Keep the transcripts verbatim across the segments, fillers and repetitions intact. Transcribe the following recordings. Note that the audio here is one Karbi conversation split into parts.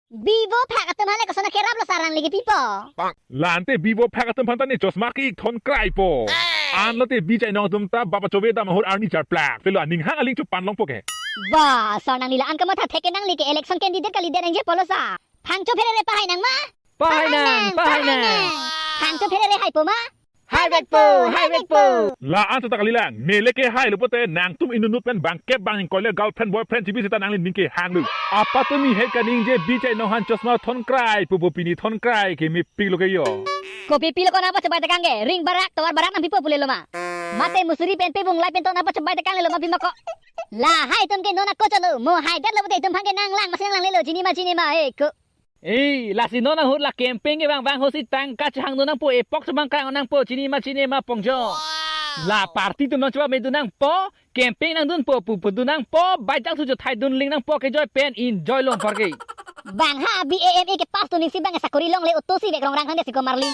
Bivo phak atum aphan le koson akerap lo sir, nangli ke pipo? La ante bivo phak atum aphan ta ne chosma ke-ik thon kraipo. An lote bijai nong atum ta bap achove dam ahut arni charplak. Pelo aning hang aling chupan longpo ke. Ba, sir nangli la-an kamatha thek ke, nangli ke election candidate kalidet nangji apotlo sir. Phangcho pherere pahai nang ma? Pahai nang, pahai nang. Phangcho pherere haipo ma? Haivekpo, haivekpo. La-an ta kalilang, ne le ke hailo pote nangtum inut inut pen bangkep bang ingkoi le girlfriend boyfriend chibi seta nangli ning kehanglo. Apa tumi het kaningje bijai nong aphan chosma thon kraipo, bo pini thon krai ke mepik lo ke yo. Kopi pilo ko nangpachobai tekang ke, ring barak, tovar barak nangpipo pule lo ma? Mate musuri pen pebung lai pen to nangpachobai tekang le lo ma pima ko? Lahai atum ke non ako cholo, mo haidet lo pote itum aphan ke nanglang ma si nanglang le lo, chini ma chini ma, eh, ko. Eh, lasi non ahut la campaign kevang vang ahut si tangka chehangdun nangpo, epok chomang krang nangpo, chini ma chini ma pongjo. La party atum non chuba medun nangpo, campaign nangdunpo, pu pudun nangpo, baijak su jo thaidun ling nangpo kejoi pen enjoy long parke. Bang ha B A M A ke pass tu ning si bang sakori longle, auto si vek rong rang thang de si komarli.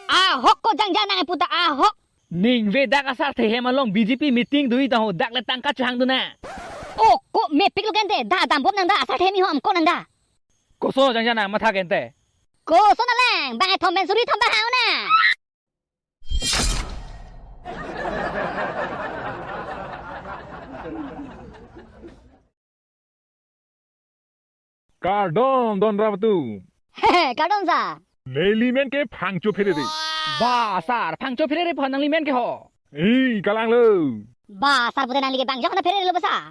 Ahok ko jangja nang puta ahok. Ning ve dak asar the hem along B J P meeting dui ta ho, dak le tangka chehangdun na. Oh, ko mepik lo kente, da dambom nang da, asar the hem ihom ko nang da. Koso jangja nang matha kente. Koso na lang, bang ethom pen suri thom bang hau na. Kardom don rap tu. Kardom sir. Neli men ke Phangcho pherere. Ba sir, Phangcho pherere pu nangli men ke ho. Eh, kalang lo. Ba sir, pute nangli ke bang jok na pherere lo ba sir?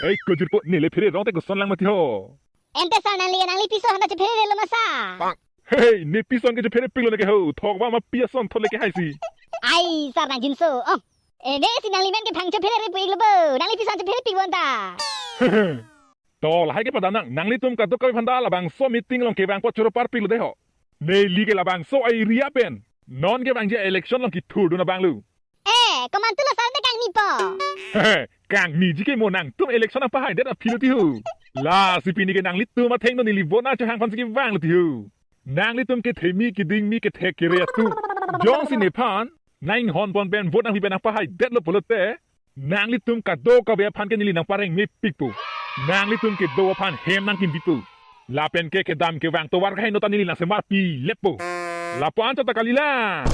Eh, kojur po, ne le pherere rong te koson lang mati ho. Ante sir nangli ke nangli piso aphan ta chepherere lo ma sir? Hey, ne pison ke chephere pik lo ne ke ho. Thok ba ma pi ason thot le ke hai si. Ai sir nang jinso. Oh. Eh, ne si nangli men ke Phangcho pherere pu-ik lo bo. Nangli pison chephere pik bon ta. To lahai ke padam nang, nanglitum kadokave aphan ta labangso meeting along kevang apot choro parpik lo de ho. Neli ke labangso area pen non kevangji election along kethurdun abang lo. Eh, komantu lo sir ne kangni po? Kangniji ke mo, nangtum election nangpahaidet aphi lo ti ho. Lasi pini ke nanglitum athengno neli vote nangchehang aphan si kevang lo ti ho. Nanglitum ke themi keding mi kethek kere atum. Jongsi nephan nang-inghon pon pen vote nangpi pen nangpahaidet lo pulote, nanglitum kadokave aphan ke neli nangpareng mepikpo. Nanglitum kedo aphan hem nangkinbipo. Lapen ke kedam kevang tovar kaheno ta neli nangsemarpi leppo. Lapu-an chot ta kalilang.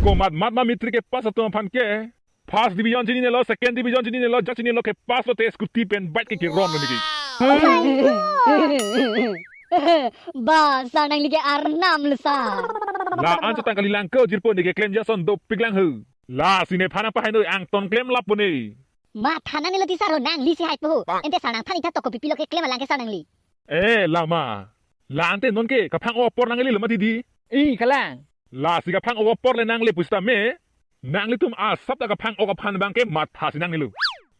Komat mat ma matric ke pass atum aphan ke first division chinine lo, second division chinine lo, jat chinine lo, ke pass lote scooty pen bike ke keron lo niki. Ba sir nangli ke arnam lo sir. La-an chot ta kalilang, kojur po ne keklem ason dopik lang ho. Lasi nephan nangpahai noi, angton klem lap po ne. Matha nang ne lo ti sir ho, nangli si haipo ho. Ante sir nangthan ik tha to, kopi pilo keklem alang ke sir nangli. Eh, lama. La ante non ke kaphang-ok apor nangle lo mati di. Eh, kalang. Lasi kaphang-ok apor le nangle pusitame, nanglitum asap ta kaphang-ok aphan abang ke matha si nangne lo.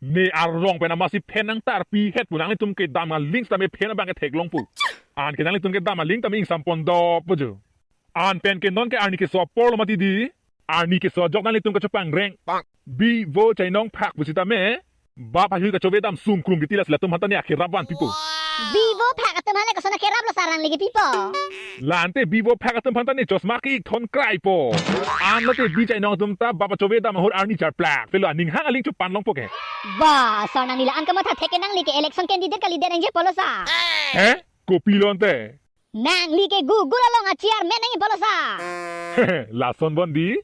Ne arong pen amatsi phen nangtarpi het pu nanglitum kedam aling sitame phen abang ke theklongpo. Anke nanglitum kedam aling tame ingsam pon doppo jo. An pen ke non ke arni keso apor lo mati di. Arni keso ajok nanglitum kachopangreng. Bivo chainong phak pusitame, bap ahui kachove dam sungkrung kiti, lasi latum aphan ta ne akerap vanpipo. Bivo phak atum aphan le koson akerap lo sir nangli ke pipo? La ante bivo phak atum aphan ta ne chosma ke-ik thon kraipo. An lote bijai nong atum ta bap achove dam ahut arni charplak. Pelo aning hang aling chupan longpo ke. Ba sir nangli la-an kamatha thek ke, nangli ke election candidate kalidet nangji apotlo sir? He? Kopi lo ante? Nangli ke Google along a-chairman nangji apotlo sir? Lason bon di.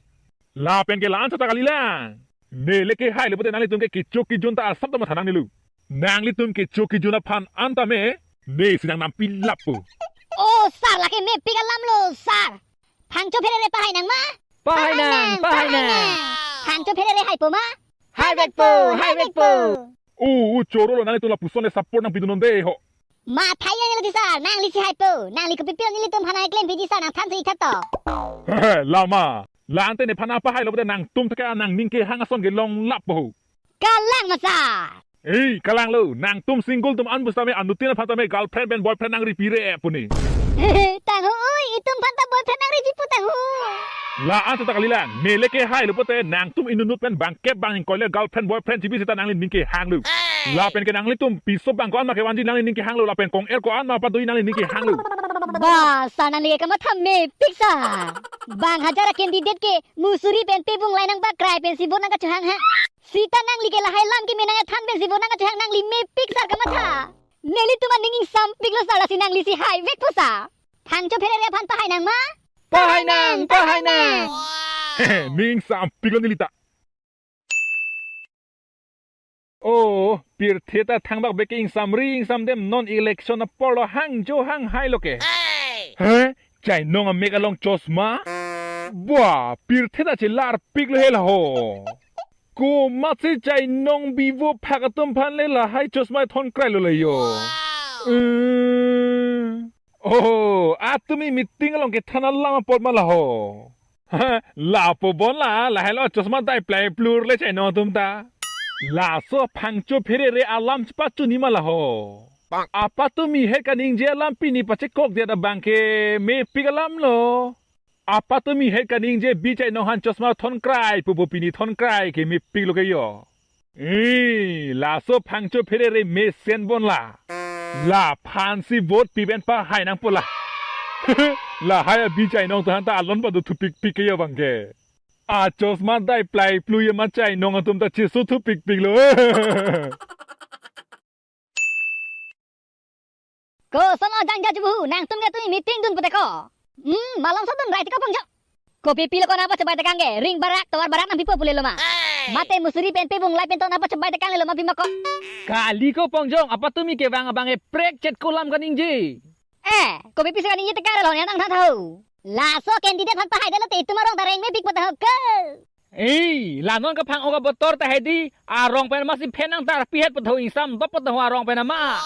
Lapen ke la-an chot ta kalilang. Ne le ke hailo pote nanglitum ke kecho kejun ta asap ta matha nangne lo. Nanglitum kecho kejun aphan an tame ne si nangnampi lappo. Oh sir, lake mepik alam lo sir. Phangcho pherere pahai nang ma? Pahai nang, pahai nang. Phangcho pherere haipo ma? Haivekpo, haivekpo. U, u choro lo, nanglitum lapuson le support nangpidun non de ho. Matha nang ne lo ti sir, nangli si haipo. Nangli kopi pilo nelitum aphan nangklempi di sir, nangthan si ik tha to. Lama, la ante nephan nangpahailo pote nangtum thek ke nangning kehang ason kelong lappo ho. Kalang ma sir? Eh, kalang lo, nangtum single atum an pusitame anuttin aphan tame girlfriend pen boyfriend nangripire pu ne. Tangho oi, itum aphan ta boyfriend nangripipo tangho. La-an chot ta kalilang, ne le ke hailo pote nangtum inut inut pen bangkep bang ingkoi le girlfriend boyfriend chibi seta nangli ning kehanglo. Lapen ke nanglitum piso bang ko-an ma kevanji nangli ning kehanglo, lapen kong-er ko-an ma padoi nangli ning kehanglo. Ba sir, nangli ke kamatha mepik sir. Bang hajar a-candidate ke musuri pen pebung lai nangbakrai pensi vote nangkachehang ha. Sita nangli ke lahai lam keme nang-ethan pensi vote nangkachehang, nangli mepik sir kamatha. Nelitum aning ingsampiklo sir, lasi nanglisi haivekpo sir. Phangcho Pherere aphan pahai nang ma? Pahai nang, pahai nang. Ning ingsampiklo neli ta. Oh, pirthe ta thangbak bek ke ingsamri ingsamdem, non election aporlo hangjo hanghailo ke. He? Chainong amek along chosma? Bua, pirthe ta chelarpiklo hela ho. Komatsi chainong bivo phak atum aphan le lahai chosma thon krailo le yo. Mm. Oh, atumi meeting along kethan alam apot ma la ho. Ha, lapu bon la, lahailo chosma dai plai plur le chainong atum ta. Laso Phangcho Pherere alam chepachun-i ma la ho. Apatumi het kaningje alam pini pachekokdet abang ke mepik alamlo. Apatumi het kaningje bi chainong aphan chosma thon krai pupu pini thon krai ke mepiklo ke yo. Eh, laso Phangcho Pherere mesen bon la. Laphansi vote pi pen pahai nangpo la. Lahai abi chainong atum aphan ta alon pado thupikpik ke yo abang ke. Achosma dai plai plui ma chainong atum ta cheso thupikpiklo. Koson o jangja chubuhu, nangtum ke tumi meeting dun pute ko. Hmm, malomso dun rai ti ko Pongjong. Kopi pilo ko nangpachobai tekang ke, ring barak, tovar barak nangpipo pule lo ma. Mate musuri pen pe bung lai pen to nangpachobai tekang le lo ma pima ko. Kali ko Pongjong, apatumi kevang abang e prek chet kolam kaningje. Eh, kopi pisi kaningje tekang le lo ne nangthan tha ho. Laso candidate aphan pahai detlo te itum arong ta reng mepik pute ho ke. Ei, la non kaphang-ok abotor ta hedi, arong pen masi phen nangtarpi het putho, ingsamdop putho arong pen ma.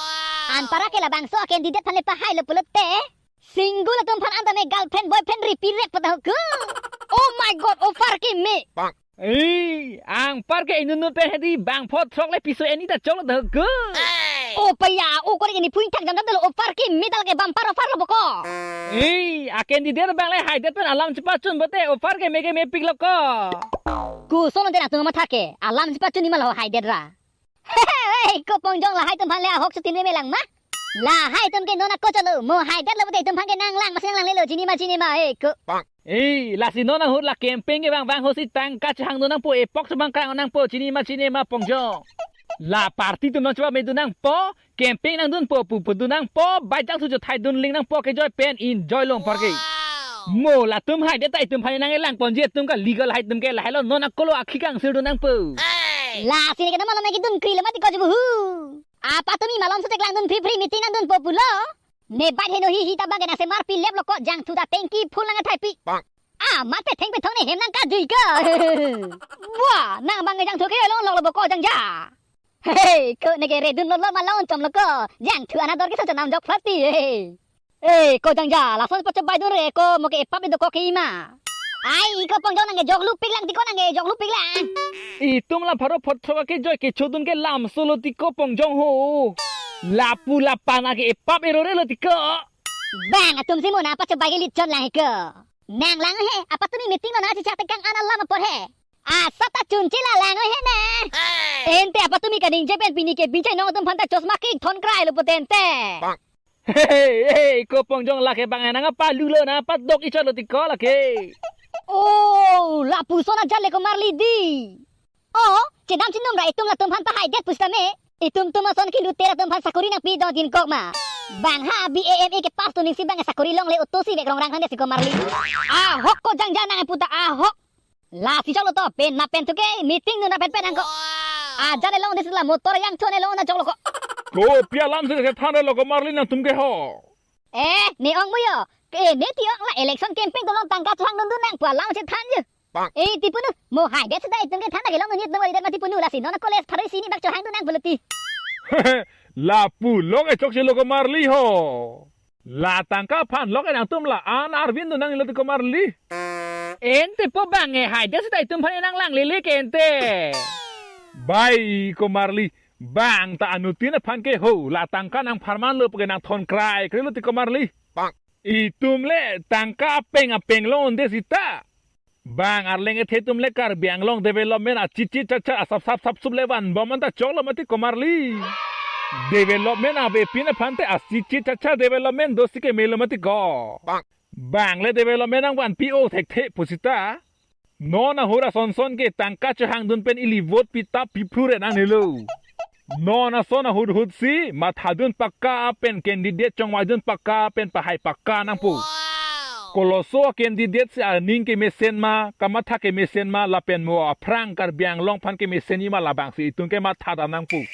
Anpara ke labangso candidate aphan le pahailo pulote, single atum aphan anta me girlfriend boyfriend ripi rek putho ke. Oh my God, offer keme. Ei, anpar ke inut inut pen hedi bangpho throk le piso eni ta choklo tho ke. Oh paya, o kori ini puing thak jam jam dalo, offer keme ta lake bumper offer lo bo ko. Ei, a candidate abang le haidet pen alam chepachun pute offer keme ke mepiklo ko. Koson te nangtum matha ke, alam chepachun-i ma la ho haidet ra. Hei, ko Pongjong lahai atum aphan le ahok chutin me lang ma? Lahai atum ke non ako cholo, mo haidetlo pute itum aphan ke nanglang masi nanglanglelo, chini ma chini ma, eh, ko. Ei, lasi non ahut la campaign kevang vang ho si tangka chehang dun nangpo, epok chobang kang nangpo, chini ma chini ma Pongjong. La party atum non choba me dun nangpo, campaign nangdunpo, pupu dun nangpo, bike jangthu chothai dun ling nangpo kejoi pen enjoy long parke. Mo latum haidet ta itum aphan nang-elang ponji atum ka legal hai atum ke lahailo non akolo akhik angsir dun nangpo. Lasi ne ke nama nama kidun krilo mati ko chubuhu. Apatumi malomso cheklang dun free free meeting nangdunpo pulo. Ne bike heno hi hi ta bang ke nangsemarpi leplo ko, jangthu ta tanki full nangthaipi. Ah, mate thengpi thong ne hem nangkajui ko. Wah, nang bang ke jangthu ke long long lo bo ko jangja. Hei, ko ne ke redunlo lo ma long chomlo ko. Jangthu anador ke sa chanam jok phlati. Hei. Eh, ko jangja, lason pachobai dun re ko, mo ke epap do ko ke ima. Ai, ko Pongjong nang ke jok lupik lang ti ko nang ke jok lupik lang. Itum la pharo phot throka kejoi kechodun ke lamsolo ti ko Pongjong ho. Lapu lapan ake epap erorelo ti ko. Bang, atum si mo nangpachobai ke litchon lang he ko. Nanglang he, apatumi meeting lo nangchichak tekang an alam apor he. Asap ta chunche la lang he na. Ente apatumi kaningje pen pini ke bi chainong atum aphan ta chosma kik thon krailo pute ente. Hei, hei, ko Pongjong lake bang nangpalulo nangpadok ichotlo ti ko lake. Oh, lapuson ajat le ko Marli di. Oh, chedam chinum ra itum latum aphan pahaidet pusitame. Itum tum ason kilu tera atum aphan sakori nangpi dodin kok ma. Bang ha B A M A ke pass tuning si bang sakori longle utu si vek rongrang hande si ko Marli. Ahok ko jangja nang puta ahok. Lasi choklo to, pen ma pen thu ke meeting dun ra pen pen nang ko. Ajat ne long desi la motor jangthu ne long na choklo ko. Kopi alam si kethan lo ko Marli nangtum ke ho. Eh, ne ong mu yo. Ke ne ti ong la election campaign dolo tangka chehang dun dun nang pu alam si than je. Eh, ti punu, mo haidet seta itum ke than ke long nit no mo haidet mati punu lasi non college pharo isi ni bak chehang dun nang pulo ti. Lapu long e chokche lo ko Marli ho. La tangka aphan lok e nangtum la an arvin dun nanglelo ti ko Marli. Ente po bang e haidet seta itum aphan nanglanglele ke ente. Bai ko Marli, bang ta anuttin aphan ke ho, la tangka nangpharmanlo puke nangthon krai krailo ti ko Marli. Itum le tangka apeng apeng longle seta. Bang arleng ethe atum le Karbi Anglong development achitchit chachat asap sap sap sup le vanbom anta choklo mati ko Marli. Development avepin aphan te achitchit chachat development dosi ke melo mati ko. Bang le development nangvanpi o thekthe pusita. Non ahut asonson ke tangka chehang dun pen ili vote pi tap pi phru re nangnelo. Non ason ahut hut si mathadun pakka pen candidate chongvaidun pakka pen pahai pakka nangpo. Koloso candidate si aning kemesen ma, kamatha kemesen ma, lapen mo aphrang Karbi Anglong aphan kemesenji ma, labangsi itum ke mathadam nangpo.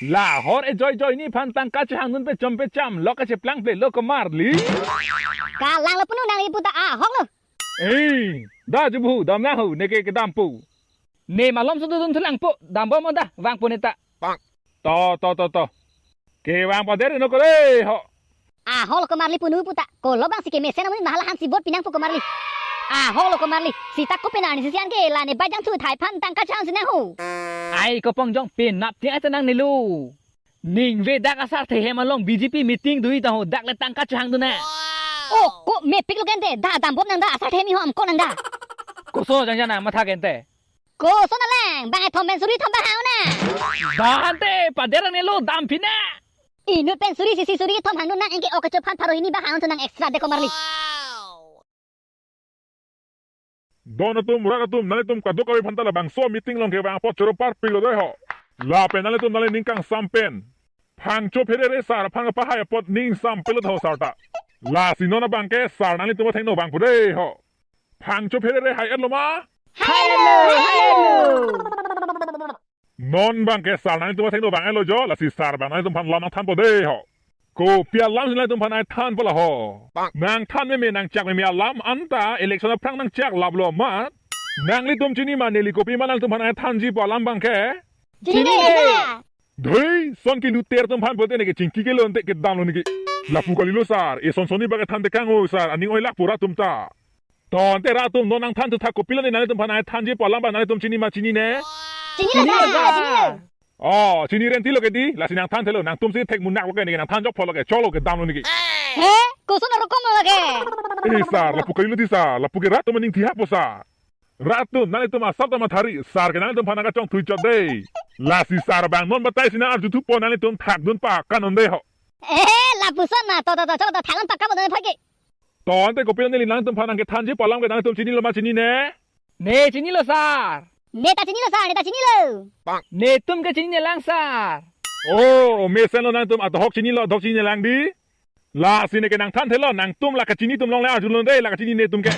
La hor ejoi joini aphan tangka chehangdun pechom pecham lok kacheplanglelo komarli. Kalanglo punu nangli puta ahoklo. Eh, da jubu, dam nang ho, neke kedampo. Ne malom sududun thulangpo, dambom da, vangpo neta. To, to, to, to. Kevang pader no kore ho. Ahoklo komarli punu puta, kolo bangsi kemesen amonit ma hala aphansi vote pinangpo komarli. Ahoklo komarli, sita kopi nani sisi anke la ne bajang thu thai aphan tangka chehangsi nang ho. Ai kopongjong penap ti ai ta nangnelo. Ningve dak asar thehem along B J P meeting dui ta ho, dak le tangka chehangdun na. Oh, ko mepiklo kente, da dambom nang da, asar thehemji ho amko nang da. Koso jangjang nang matha kente. Koson alang, bang ethom pen suri thom bahang na. Dante, pader nangnelo, damphi na. Inut pen suri sisi suri thom hangdun nang, anke ok kachophan pharo hini bahang tu nang extra de komarli. Don atum, rat atum, nanglitum kadokave aphanta labangso meeting along kevang apot choro parpiklo dei ho. Lapen nanglitum nangli ning kangsam pen Phangcho Pherere sar aphan kapahai apot ning sampelo tho sar ta. Lasi non abangke sar nanglitum athengno vangpo dei ho. Phangcho Pherere hai-etlo ma? Hai-etlo, hai-etlo. Non abangke sar nanglitum athengno vang-etlo jo, lasi sar abang nanglitum aphan lam nangthanpo dei ho. Kopi alam si nanglitum aphan ai thanpo la ho. Nangthan meme nangchak meme alam anta election aphrang nangchaklaplo ma? Nanglitum chini ma neli kopi ma nanglitum aphan ai thanji pu alam abangke? Chini, chini, sir. Dhei, son ke luter atum aphan pulote neke chingki kelo ante kedamlo neke. Lapu kalilo sar, eson sonni bak ethan tekang o sar, aning oilak pu rat atum ta. To ante rat atum non nangthan thu tha kopilo ne nanglitum aphan ai thanji pu alam abang nanglitum chini ma chinine? Chinilo, chinilo, sir, sir, chinilo. Oh, chini renti lo ke di, lasi nangthan thelo, nangtum si thek munak lo ke neke nangthan jok pholo ke, cholo kedamlo neke. He, koson arokom lo ke? Eh sar, lapu kalilo di sar, lapu ke rat atum aning thihap po sar. Rat atum, nanglitum asap ta mathari, sar ke nanglitum aphan nangkachongthui chot dei. Lasi sar abang non batai si nang-arju thupo nanglitum thakdun pakka non dei ho. Eh, lapuson ma, to, to, to, cholo to, thakdun pakka bo non phai ke. To ante kopilo neli nanglitum aphan nangkethanji pu alam ke nanglitum chinilo ma chinine? Ne chinilo sar. Ne ta chinilo sar, ne ta chinilo. Netum ke chinine lang sar. Oh, mesenlo nangtum, adhoc chinilo, adhoc chinine lang di. Lasi neke nangthan thelo, nangtum la kachini atum along le arjulon dei, la kachini netum ke.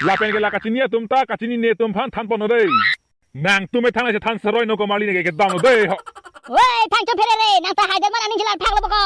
Lapen ke la kachini atum ta, kachini netum aphan thanpon non dei. Nangtum methang le chethan seroi non komarli neke kedamlo dei ho. Woi, Phangcho Pherere, nang ta hai de man aning chelar phaklo boko.